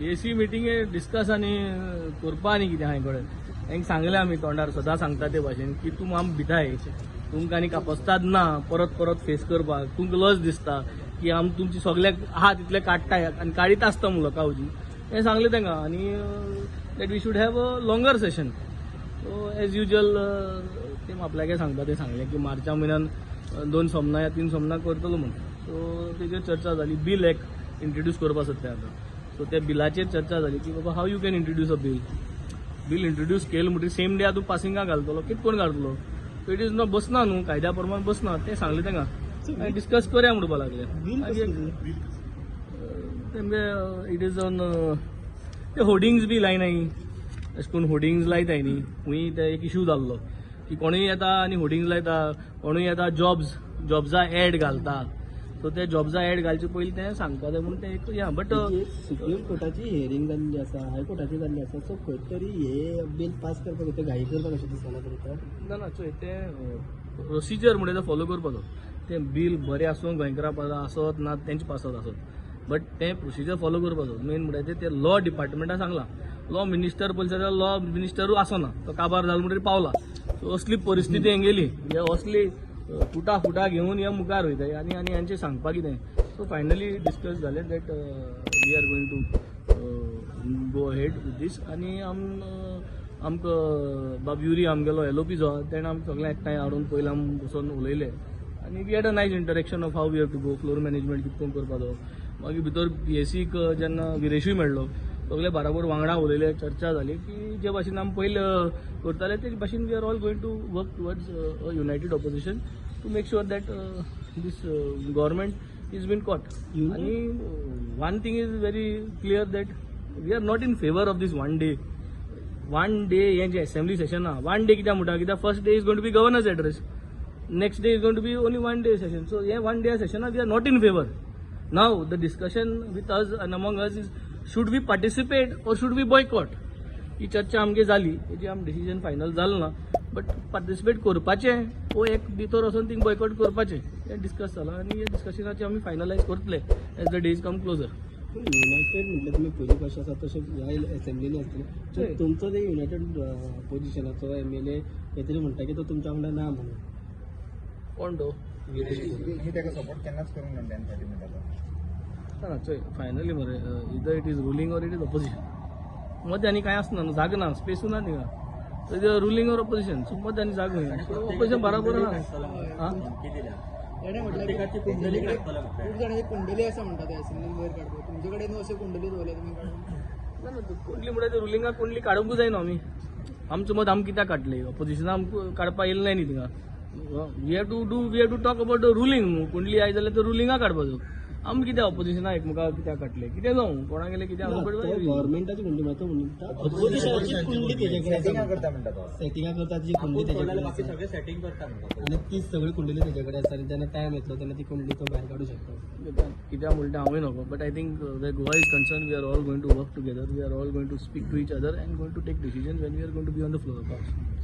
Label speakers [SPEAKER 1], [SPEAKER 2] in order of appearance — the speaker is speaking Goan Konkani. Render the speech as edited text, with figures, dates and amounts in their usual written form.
[SPEAKER 1] पीएसी मिटींगे डिस्कस आनी करपा आनी कितें आहा कडेन तांकां सांगलें आमी तोंडार सदां सांगता ते भाशेन की तूं आम भिताय, तुमकां आनी कापस्ताद ना परत परत फेस करपाक, तुमकां लज दिसता की आम तुमची सगल्याक आहा तितले काडटाय आनी काडीत आसता म्हणून लोकां हुजी हें सांगलें तांकां. आनी that we should have a longer session. So as usual ते आपल्याके सांगता ते सांगलें की मार्चा म्हयन्यान दोन सोमनां या तीन सोमनां करतलो म्हूण. सो तेजेर चर्चा जाली. बील एक इंट्रोड्यूस करपा सोदता आतां. सो त्या बिलाचेर चर्चा जाली की बाबा, how you can introduce a bill? Bill introduce केलें म्हणटकीर सेम डे तूं पासिंगा घालतलो, कितें करून घालतलो? सो it is not, बसना न्हू, कायद्या प्रमाण बसना. तें सांगलें तांकां आनी डिस्कस करया म्हणपाक लागले.
[SPEAKER 2] बील
[SPEAKER 1] मागीर
[SPEAKER 2] कसलें?
[SPEAKER 1] तेमगे it is on ते होर्डिंग्स बी लायनाय, अशें करून होर्डिंग्स लायताय न्ही खंय. ते एक इशू जाल्लो की कोणूय येता आनी होर्डिंग्स लायता, कोणूय येता जॉब्सा एड घालता. सो ते जॉब्सा एड घालचे पयलीं तें सांगपा जाय म्हणून तें एक या बट
[SPEAKER 2] सुप्रीम कोर्टाची हियरींग जाल्ली आसा, हायकोर्टाची जाल्ली आसा, सो खंय तरी हे बील पास करपाक ते घाई करपाक अशें दिसना तुमकां?
[SPEAKER 1] ना ना, चोय, तें प्रोसिजर म्हणजे ते फॉलो करपाचो. तें बील बरें आसूं, गोंयकारा पास आसत ना तेंचे पासत आसत, बट तें प्रोसिजर फॉलो करपाचो. मेन म्हणल्यार ते लॉ डिपार्टमेंटान सांगलां. लॉ मिनिस्टर पळयत जाल्यार लॉ मिनिस्टरूय आसना, तो काबार जालो म्हणटकीर पावला. सो असली परिस्थिती हेंगेली, हे असली फुटा फुटा घेवन हे मुखार वयताय आनी आनी हेंचें सांगपा कितें. सो फायनली डिस्कस जालें that we are going to go ahead with this. आनी आमकां बाब युरी आमगेलो एलओपी जो आहा, तेणें आमकां सगळें एकठांय हाडून पयलीं आमी बसोन उलयले आनी we had a nice interaction of how we have to go, floor management कितें करून करपाचो. मागीर भितर पीएसीक जेन्ना विरेशूय मेळ्ळो, सगळे बाराबर वांगडा उलयले, चर्चा जाली की जे भाशेन आमी पयलीं करताले ते भाशेन we are all going to work towards a united opposition to make sure that this government is been caught. आणि one thing is very clear that we are not in favour of this one day, one day हें जें असेंब्ली सेशन आहा. वन डे कित्याक म्हणटा? कित्याक first day is going to be governor's address, next day is going to be only one day session. So हे one day session we are not in favour. Now the discussion with us and among us is, should we participate or should we boycott? ही चर्चा आमगे जाली. हेजी आम डिसिजन फायनल जालो ना, बट पार्टिसिपेट करपाचें वो एक भितर वचून थिंग बॉयकॉट करपाचें हें डिस्कस जालां आनी हे डिस्कशनाचे आमी फायनलायज करतले as the days come closer.
[SPEAKER 2] United म्हटलें तुमी, पयलीं कशें आसा तशें ह्या असेंब्लीनी आसतलें.
[SPEAKER 1] हय.
[SPEAKER 2] तुमचो ते युनायटेड पोजिशनाचो एमएलए खंय तरी म्हणटा की तो तुमच्या वांगडा ना म्हणून.
[SPEAKER 1] कोण तो?
[SPEAKER 3] मी ताका सपोर्ट केन्नाच करूंक ना डॅन पार्टी म्हणटा तो.
[SPEAKER 1] ना, चोय, फायनली मरे either it is ruling or it is opposition. मदें आनी कांय आसना न्हू, जागो ना, स्पेसूय ना थिंगा. रुलींग ऑर ऑपोजिशन, सो मदें आनी जागो न्ही. सो ऑपोजिशन बराबर आहा. आं.
[SPEAKER 4] तेणें म्हटल्यार खूब जाणांची कुंडली आसा म्हणटा ते असेंब्लीन वयर काडपाक. तुमचे कडेन न्हू अशें कुंडली दवरल्या तुमी काडून?
[SPEAKER 1] ना ना, कुंडली म्हणल्यार रुलिंगाक कुंडली काडूंकूच जायना. आमी आमचें मत आमी कित्याक काडलें? ऑपोजिशनाक आमकां काडपा येयलें ना न्ही थिंगा. We have to talk about the ruling न्हू. कुंडली आयज जाल्यार ते रुलिंगा काडपाचो. आमी कित्याक ऑपोजिशनाक एकमेकाक कित्याक काडले? कितें जावं, कोणागेलें कितें आसूं.
[SPEAKER 2] गव्हर्मेंटाची कुंडली म्हणटा, तो म्हणटा ऑपोजिशनाची कुंडली तेजे कडेन.
[SPEAKER 3] सेटिंगां करता म्हणटा तो.
[SPEAKER 2] सेटिंगां करता ती कुंडली तेजे कडेन आसा.
[SPEAKER 5] सगळे सेटिंग करता म्हणटा.
[SPEAKER 2] आनी ती सगळी कुंडली तेजे कडेन आसा आनी जेन्ना टायम येतलो तेन्ना ती कुंडली तो भायर काडूं शकता.
[SPEAKER 1] कित्याक म्हणटा हांवूय नको, but I think where Goa is concerned, we are all going to work together, we are all going to speak to each other and going to take decision when we are going to be on the floor of house.